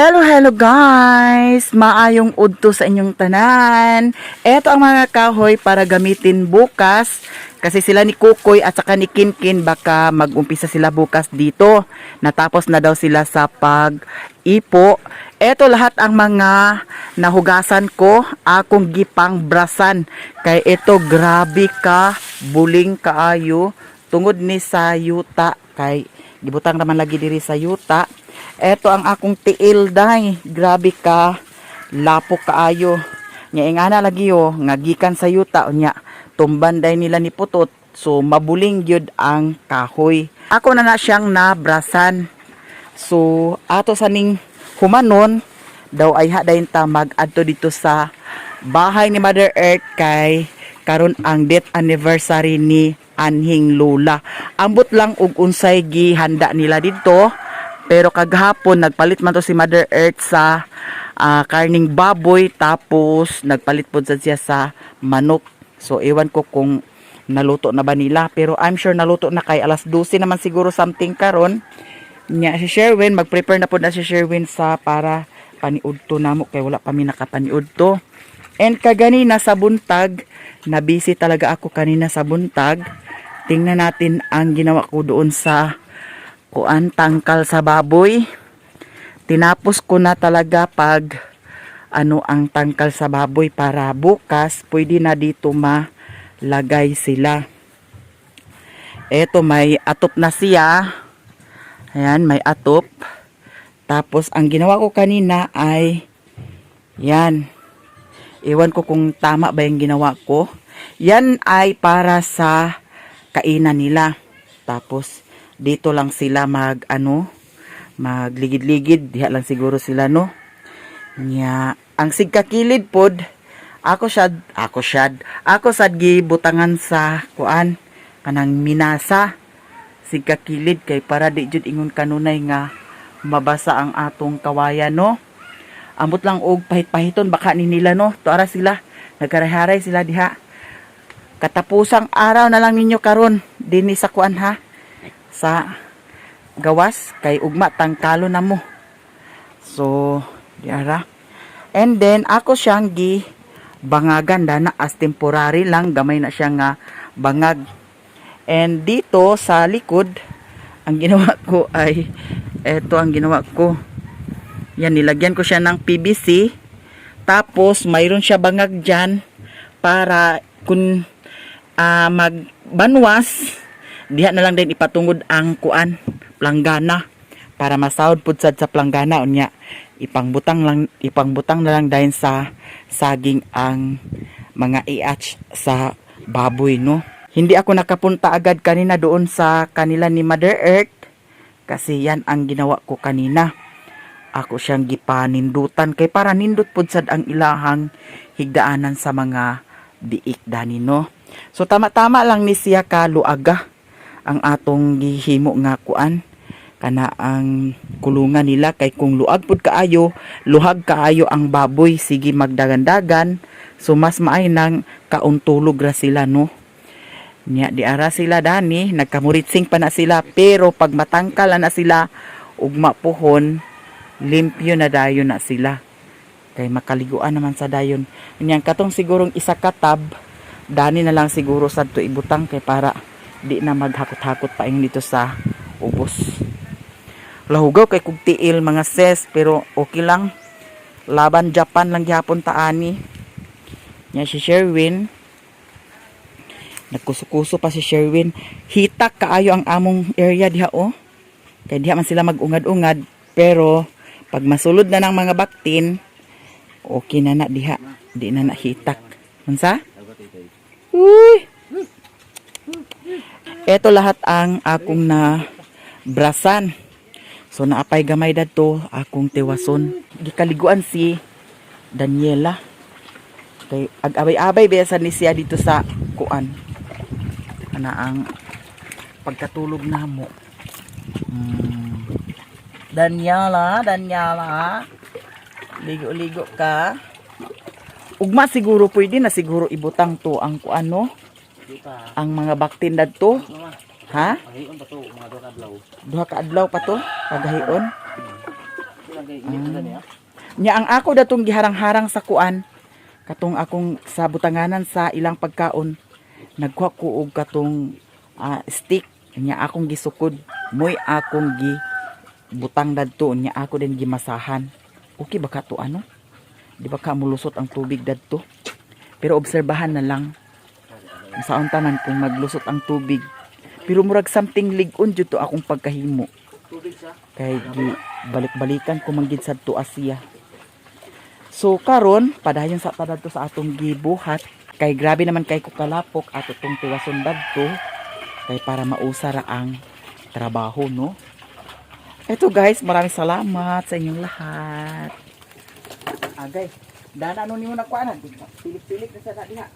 Hello, hello guys! Maayong udto sa inyong tanan. Ito ang mga kahoy para gamitin bukas. Kasi sila ni Kukoy at saka ni Kinkin, baka mag-umpisa sila bukas dito. Natapos na daw sila sa pag-ipo. Ito lahat ang mga nahugasan ko. Akong gipang brasan. Kay ito, grabe ka, buling kaayo. Tungod ni sa yuta. Kay gibutang naman lagi diri sa yuta. Eto ang akong tiil, day. Grabe ka. Lapok kaayo. Nya ingana lagi oh, nga gikan sa yuta, unya tumban day nila ni putot. So mabuling gyud ang kahoy. Ako na na siyang nabrasan. So ato sa ning humanon daw ay ha dayon ta mag-adto dito sa bahay ni Mother Earth kay karon ang death anniversary ni anhing lola. Ambot lang og unsay gihanda nila dito. Pero kagahapon nagpalit man to si Mother Earth sa karning baboy, tapos nagpalit pod sad siya sa manok. So ewan ko kung naluto na ba nila, pero I'm sure naluto na kay alas 12 naman siguro something karon. Nya si Sherwin, mag-prepare na pod na si Sherwin sa para paniudto namo kay wala pa mi nakapaniudto. And kaganina sa buntag, na busy talaga ako kanina sa buntag. Tingnan natin ang ginawa ko doon sa kuan, tangkal sa baboy. Tinapos ko na talaga pag ano ang tangkal sa baboy para bukas pwede na dito malagay sila. Eto, may atop na siya. Ayan, may atop. Tapos ang ginawa ko kanina ay yan. Ewan ko kung tama ba yung ginawa ko. Yan ay para sa kainan nila. Tapos dito lang sila mag ano, magligid-ligid, diha lang siguro sila, no. Nya, ang sigkakilid pod, ako sad gibutangan sa kuan, kanang minasa sigkakilid kay para di jud ingon kanunay nga mabasa ang atong kawayan, no. Ambot lang og pahit-pahiton baka ni nila, no. Tuara sila, nagkaraharay sila diha. Katapusang araw na lang ninyo karon dinhi sa kuan ha, sa gawas, kay ugma tangkalo na mo. So, diara. And then ako siyang gi bangagan dana as temporary lang, gamay na siya nga bangag. And dito sa likod, ang ginawa ko ay eto ang ginawa ko. Yan, nilagyan ko siya ng PVC. Tapos mayroon siya bangag dyan para kung magbanwas diha na lang din ipatungod ang kuan, planggana, para masahod pud sad sa planggana. Unya ipangbutang na lang dayon sa saging ang mga IH sa baboy, no. Hindi ako nakapunta agad kanina doon sa kanila ni Mother Earth kasi yan ang ginawa ko kanina. Ako siyang gipanindutan kay para nindot pud sad ang ilahang higdaanan sa mga biik dani, no. So tama-tama lang ni siya ka luaga ang atong gihimo nga kuan, kana ang kulungan nila, kay kung luag pud kaayo, luhag kaayo ang baboy, sige magdagan-dagan. So mas maay nang kauntulog ra sila, no. Nya di ara sila dani, nagkamuritsing pa na sila, pero pag matangkal na sila ugma puhon, limpyo na dayon na sila kay makaliguan naman sa dayon. Nyang katong sigurong isa ka tab dani na lang siguro sad to ibutang kay para di na maghakot-hakot pa dito sa ubos. Lahugaw kay kog tiil, mga sis, pero okay lang, laban Japan lang gihapon taani. Nya si Sherwin, nagkuso-kuso pa si Sherwin. Hitak kaayo ang among area diha oh, kay diha man sila magungad-ungad, pero pag masulod na ng mga baktin, okay na na diha, di na na hitak. Unsa? Uy! Ito lahat ang akong na brasan. So naapay gamay dadto akong tiwason. Gikaliguan si Daniela. Kay ag-abay-abay biyasan ni siya dito sa kuan. Ana ang pagkatulog namo. Daniela, Daniela. Ligo-ligo ka. Ugma siguro pwede na siguro ibutang to ang kuan, no? Ang mga baktin dadto. Ha? Paghion pa to, mga 2 ka adlaw. 2 ka adlaw pa to paghahion. kay init na niya. Nya ang ako datong giharang-harang sa kuan katong akong sa butanganan sa ilang pagkaon, nagkuha ko og katong stick, nya akong gisukod moy akong gi butang dadto, nya ako din gimasahan. Okay ba ka to, ano? Di ba ka mulusot ang tubig dadto? Pero obserbahan na lang sa taman kung maglusot ang tubig, pero murag something lig-on jud to akong pagkahimo Tubig sa. Kay gi balik-balikan ko man gid sadto Asia. So karon padayon sa padadto sa atong gibuhat kay grabe naman kay ko kalapok ato tong tiwason dadto kay para mausa ra ang trabaho, no. Eto guys, maraming salamat sa inyong lahat. Agay, dana ano nimo nakuanan? Pilik-pilik na sa na diha.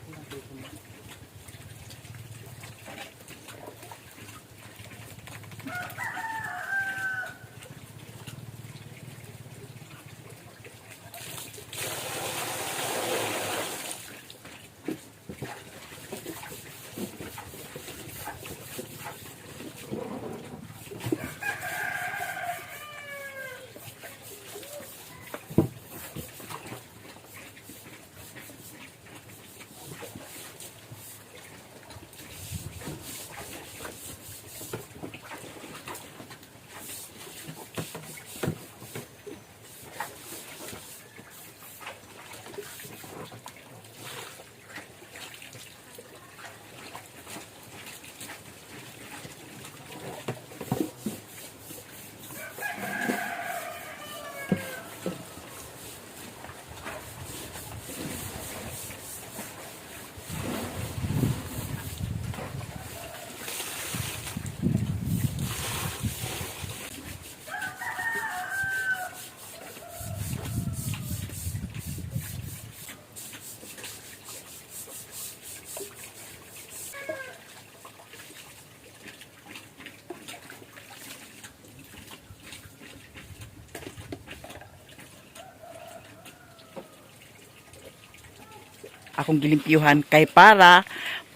Akong gilimpyuhan kay para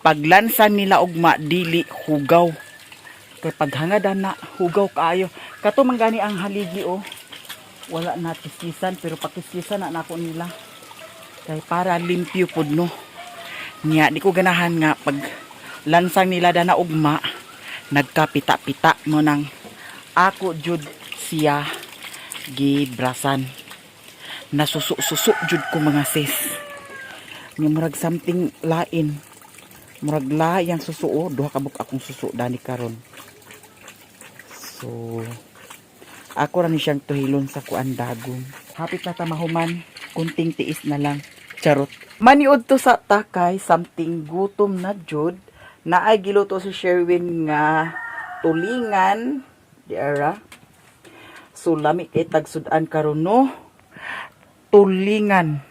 paglansan nila ugma dili hugaw, kay paghangada na hugaw kaayo. Kato man gani ang haligi, oh, wala na kiskisan, pero pakiskisan na nako nila kay para limpyo pud, no. Niya di ko ganahan nga pag lansang nila dana ugma nagkapita-pita mo nang ako jud siya gibrasan. Nasusu-susu jud ko, mga sis, nga murag something lain, murag lain ang susuo. Duha ka buok akong suso dani karon. So ako ra ni siyang tuhilon sa kuan dagom. Hapit na ta mahuman, kunting tiis na lang. Charot. Maniud to sa takay, something gutom na jud. Naay giluto si Sherwin nga tulingan di ara. So lami kay tagsudan karon, no. Tulingan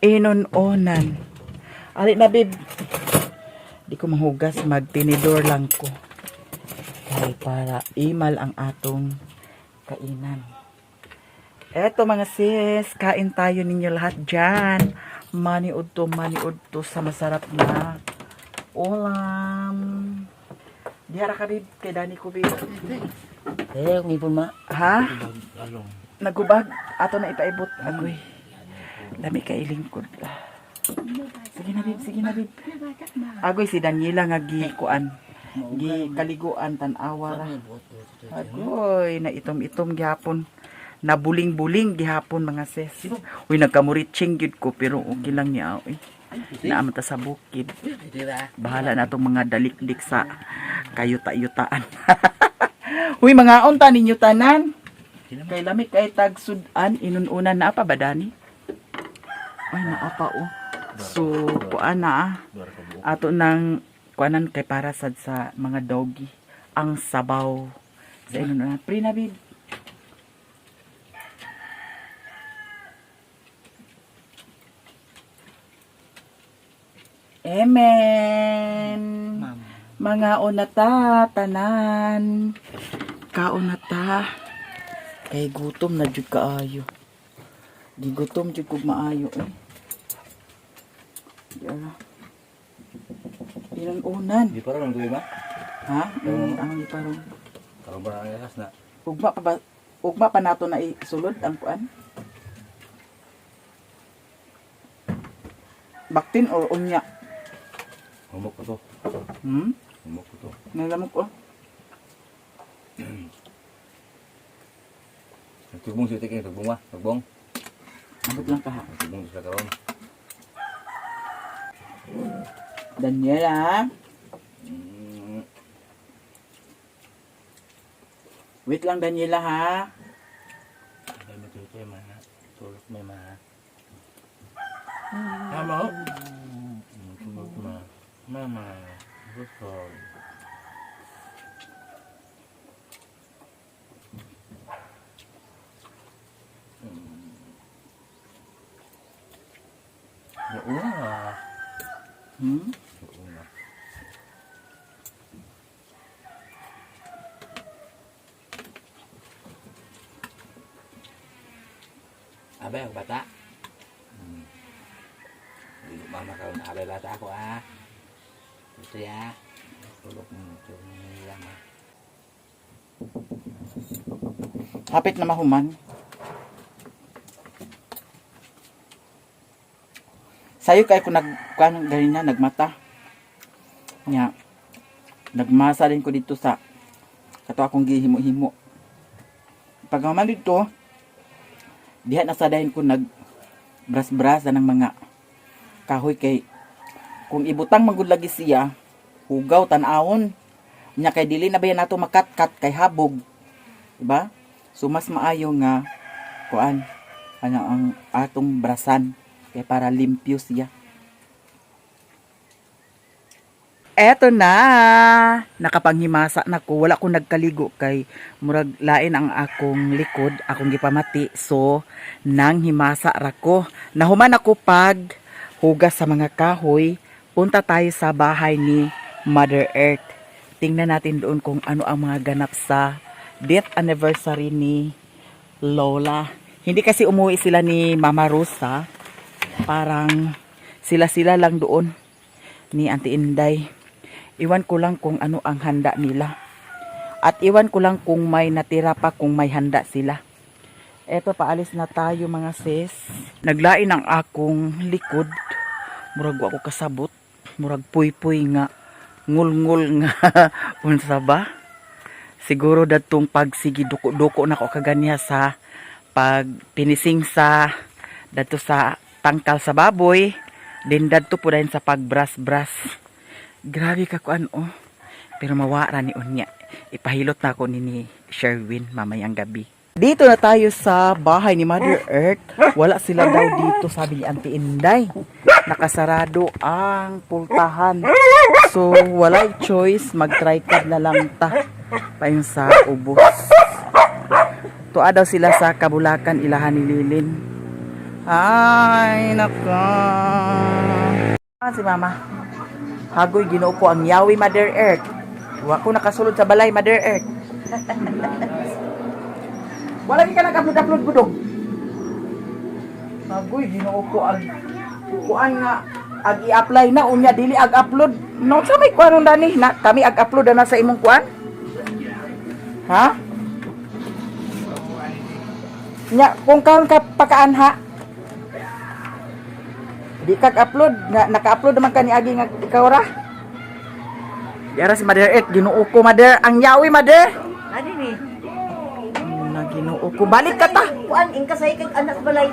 inon-onan. Ali na, babe. Di ko manghugas, magtinidor lang ko. Kay para imal ang atong kainan. Eto mga sis, kain tayo ninyo lahat dyan. Maniud to sa masarap na ulam. Dihara ka, babe, kay Dani ko, babe. Eh, kung ipon ma. Ha? Along. Nagubag, ato na ipaibot. Agoy. Lami kay lingkod. Sige na, babe, sige na, babe. Agoy si Daniela nga gi kuan. Gi kaliguan, tan-awa ra. Agoy, na itom-itom gihapon. Nabuling-buling gihapon, mga sis. Uy, nagkamuritsing gyud ko pero okay lang niya. Uy. Naamta sa bukid. Bahala na itong mga dalikdik sa kayuta-yutaan. Uy, mga unta ninyo tanan. Kay lami kay tagsudan inununan na pa ba dani? Ay, naa pa oh. So, kuan na ah. Ato nang kuanan kay para sad sa mga doggy ang sabaw sa inununan. Pre na, babe. Amen. Ma'am. Mga onata, tanan. Kaon na ta. Kay gutom na jud kaayo. Gigutom jud kog maayo eh. Yeah. Ilang unan. Di pa ron, tuwi ba? Ha? Ang parang Karon ba ang lakas na? Ugma pa ba? Ugma pa nato na isulod ang kuan. Baktin or unya. Humok ko to. Hmm? Humok ko to. Nalamok oh. Nagtugbong siya tikin, tugbong ba? Tugbong. Abot lang ka ha. Nagtugbong sila karon. Daniela, Wait lang Daniela ha. Ay, matutoy, ma. Tulog may ma. Tama. Tulog ma. Mama. Gusto. Nauna. Nauna. Abay, ang bata. Hindi ko mama karon. Abay, bata ako ah. Ito ya. Tulog mo. Tulog mo lang ah. Hapit na mahuman. Sayo kay ko nag kuan ganina nagmata. Nya. Nagmasa din ko dito sa kato akong gihimo-himo. Pag human dito, diha na sa dahin ko nag bras-brasa ng mga kahoy kay kung ibutang man gud lagi siya, hugaw tan-awon. Nya kay dili na ba yan nato makat-kat kay habog. Diba? So mas maayo nga kuan ano ang atong brasan kay para limpyo siya. Eto na. Nakapanghimasa na ko. Wala ko nagkaligo kay murag lain ang akong likod, akong gipamati. So nang himasa ra ko. Nahuman ako pag hugas sa mga kahoy. Punta tayo sa bahay ni Mother Earth. Tingnan natin doon kung ano ang mga ganap sa death anniversary ni Lola. Hindi kasi umuwi sila ni Mama Rosa. Parang sila-sila lang doon ni Auntie Inday. Iwan ko lang kung ano ang handa nila. At iwan ko lang kung may natira pa kung may handa sila. Eto, paalis na tayo mga sis. Naglain ang akong likod. Murag wa ko kasabot. Murag puy-puy nga. Ngul-ngul nga. Unsa ba? Siguro datong pagsigi duko-duko na ko kaganiya sa pag pinising sa dadto sa tangkal sa baboy din dadto po dahil sa pagbras-bras. Grabe ka kuan oh. Pero mawara ni unya. Ipahilot na ako ni Sherwin mamayang gabi. Dito na tayo sa bahay ni Mother Earth. Wala sila daw dito, sabi ni Auntie Inday. Nakasarado ang pultahan. So, walay choice. Mag-tricad na lang ta. Payon sa ubos. Tuwa daw sila sa Kabulakan, ilahan ni Lilin. Ay, nako. Ah, si Mama. Hagoy, Ginoo ko ang yawi, Mother Earth. Wa ko nakasulod sa balay, Mother Earth. Wala ka nag-upload-upload budog. Hagoy, Ginoo ko ang kuan nga ag i-apply na unya dili ag upload. No sa may kuan dani na kami ag upload na sa imong kuan. Ha? Nya kung karon ka pakaanha. Di ka upload na naka-upload naman ka ni agi nga ikaw ra. Yara si Mother Earth, Ginoo ko Mother, ang yawi Mother. Ano ni? Na Ginoo ko, balik ka ta. Kuan, ingkasay kag anak balay.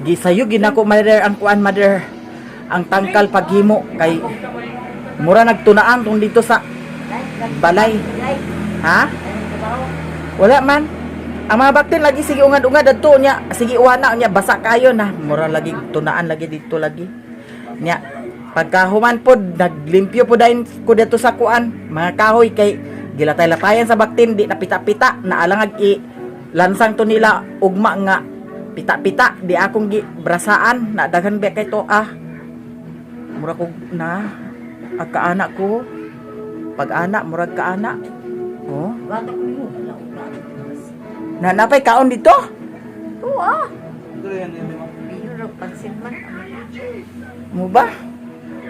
Gisayo ginako Mother ang kuan Mother. Ang tangkal paghimo kay mura nagtunaan tong dito sa balay. Ay, Ha? Wala man. Ang mga baktin lagi sige ungad-ungad adto nya, sige uwana nya basa kayo na. Mura lagi tunaan lagi dito lagi. Nya pagkahuman pod naglimpyo pod dayon ko dito sa kuan, mga kahoy kay gilatay-latayan sa baktin di na pita-pita na alangag i lansang to nila ugma nga pita-pita di akong gi brasaan na daghan ba kay to ah. Mura ko na agkaana ko pag-ana murag kaana. Oh. Bata ko niyo. Wala ko na. Na napay kaon dito? Tuwa. Biyo ra pansin man. Mo ba?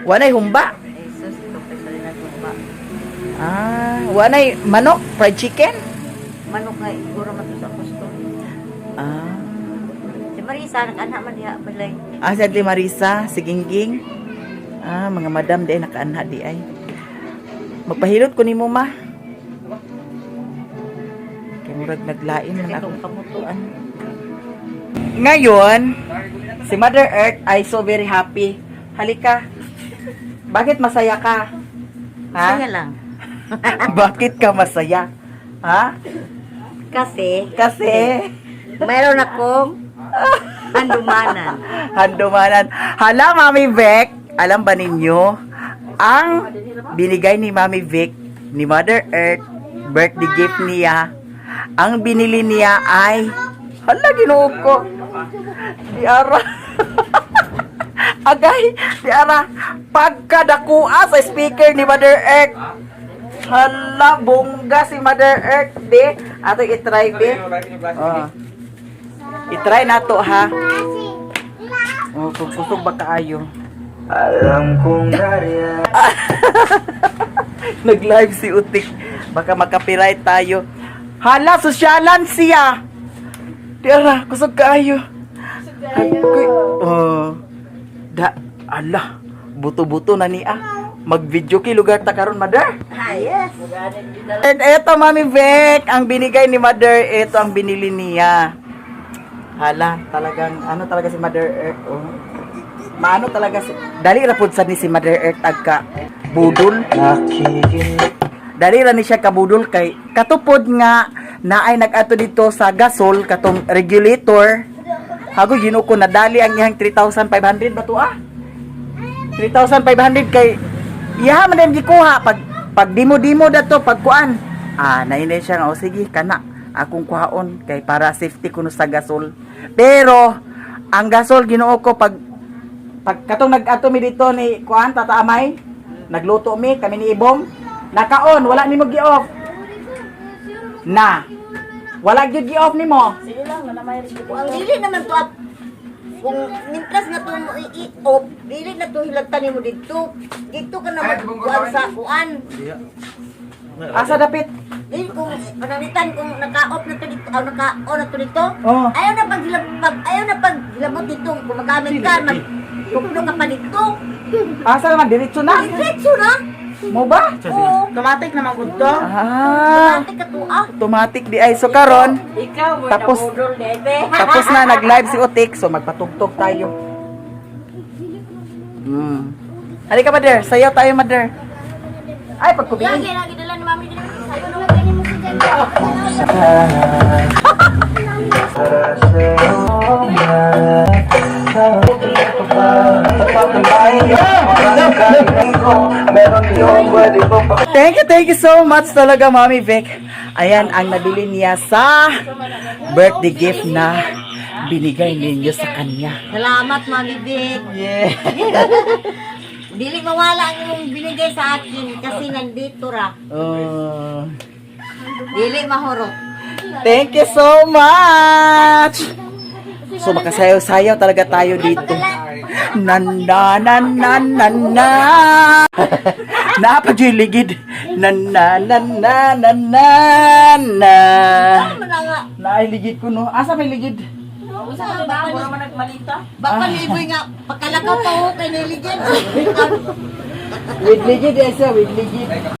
Wanay humba. Ay sus, ito pa sa rin ba. Ah, wanay manok, fried chicken. Manok nga iguro man to sa ako Ah. Si Marisa nag-ana man diha balay. Ah, si Auntie Marisa, si Gingging. Ah, mga madam di ay nakaanha di ay. Magpahilot ko nimo, ma. Kay murag naglain man ako. Kamutuan. Ngayon, si Mother Earth ay so very happy. Halika. Bakit masaya ka? Ha? Masaya lang. Bakit ka masaya? Ha? Kasi Kasi mayroon akong handumanan. Handumanan. Hala, Mami Vic! Alam ba ninyo, ang binigay ni Mami Vic, ni Mother Earth, birthday gift niya, ang binili niya ay, hala, ginoo ko. Di ara. Agay, di ara. Pagkadakua sa speaker ni Mother Earth. Hala, bongga si Mother Earth, di. Ato itry, di. Oh. Itry na to, ha. Oh, kung kusog ba kaayo? Alam kong nariyan. Nag-live si Utik. Baka makapiright tayo. Hala, sosyalan siya! Tiara, kusog kaayo. Agoy. Oh. Da, ala, buto-buto na niya. Mag-video kay lugar ta karon, Mother. Ah, yes. And eto, Mami Vic, ang binigay ni Mother, ito ang binili niya. Hala, talagang, ano talaga si Mother Earth, oh. Maano talaga si, dali ra pud sad ni si Mother Earth agka budol. Nakikinig. Dali ra ni siya kabudol kay katupod nga naay nag-ato dito sa gasol katong regulator. Hago Ginoo ko nadali ang iyang 3,500 ba to ah? 3,500 kay iya man din gikuha pag pag dimo-dimo dato pag kuan. Ah, nainay siya nga, o sige kana akong kuhaon kay para safety kuno sa gasol. Pero ang gasol Ginoo ko pag pag katong nag-ato mi dito ni kuan Tata Amay, nagluto mi kami ni Ibong, nakaon wala nimo gi-off. Na. Wala gyud gi-off nimo. Kung ang dili naman to, kung mintras nga to mo i-off, dili na to hilagtan nimo didto. Didto ka na magkuan sa kuan. Asa dapit? Dili kung panangitan kung naka-off na to dito, aw naka-on na to dito. Oh. Ayaw na pag pag ayaw na pag hilabot dito, kung magamit ka, mag tuklo ka pa dito. Asa naman diretso na. Diretso na. Mo ba? Oo. Automatic naman gud to. Ah, Automatic ka to ah. automatic di ay so karon. Ikaw mo Tapos- nabudol debe. Tapos na nag-live si Otik, so magpatugtog tayo. Halika, Mother. Sayaw tayo, Mother. Ay, pagkubiin. Lagi lagi dala ni mami dili sayo no gani mo sa Para sa'yo na. Meron yung pwede pang Thank you so much talaga, Mami Vic. Ayan ang nabili niya sa birthday gift na binigay ninyo sa kanya. Salamat, Mami Vic. Yeah. Dili mawala ang imong binigay sa akin kasi nandito ra. Oh. Dili mahurot. Thank you so much! So makasayaw-sayaw talaga tayo dito. Na na na na na na. Napajiligid. Na na na na na na na. Ano na nga? Nailigid ko no. Asa may ligid? Usa ba Mura man nagmalita. Baka liboy nga pagkalakaw pa ho kay niligyan. With ligid esa, with ligid.